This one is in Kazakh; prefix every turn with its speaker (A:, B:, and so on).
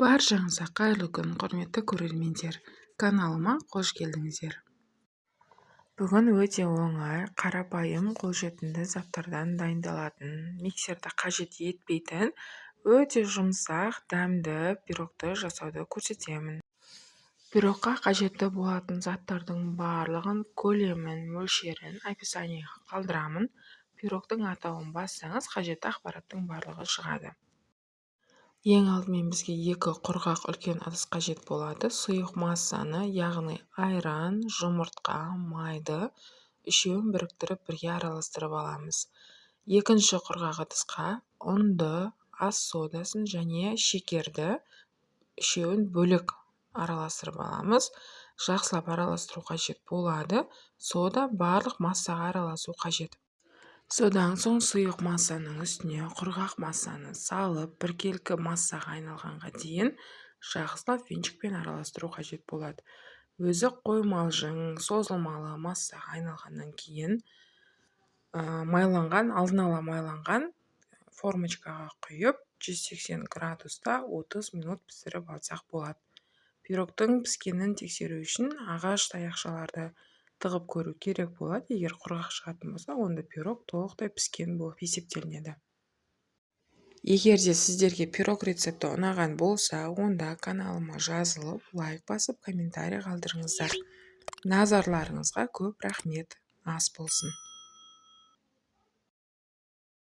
A: Баршаңызға қайырлы күн, құрметті көрермендер! Каналыма қош келдіңіздер! Бүгін өте оңай, қарапайым, қолжетімді заттардан дайындалатын, миксерді қажет етпейтін, өте жұмсақ, дәмді пирогты жасауды көрсетемін. Пирогқа қажетті болатын заттардың барлығын, көлемін, мөлшерін описаниеға қалдырамын. Пирогтың атауын бассаңыз, қажетті ақпараттың барлығы шығады. Ең алдымен бізге екі құрғақ үлкен ыдыс қажет болады. Сұйық массаны, яғни айран, жұмыртқа, майды үшеуін біріктіріп, бірге араластырып аламыз. Екінші құрғақ ыдысқа ұнды, ас содасын және шекерді, үшеуін бөлек араластырып аламыз. Жақсылап араластыру қажет болады, сода барлық массаға араласу қажет. Содан соң сұйық массаның үстіне құрғақ массаны салып, біркелкі массаға айналғанға дейін жақсылап венчикпен араластыру қажет болады. Өзі қоймалжың, созылмалы массаға айналғаннан кейін майланған, алдын ала майланған формочкаға құйып, 180 градуста 30 минут пісіріп алсақ болады. Пирогтың піскенін тексеру үшін ағаш таяқшаларды тығып көру керек болады. Егер құрғақ шығатын болса, онда пирог толықтай піскен болып есептелінеді. Егер де сіздерге пирог рецепті ұнаған болса, онда каналыма жазылып, лайк басып, комментарий қалдырыңыздар. Назарларыңызға көп рахмет! Ас болсын!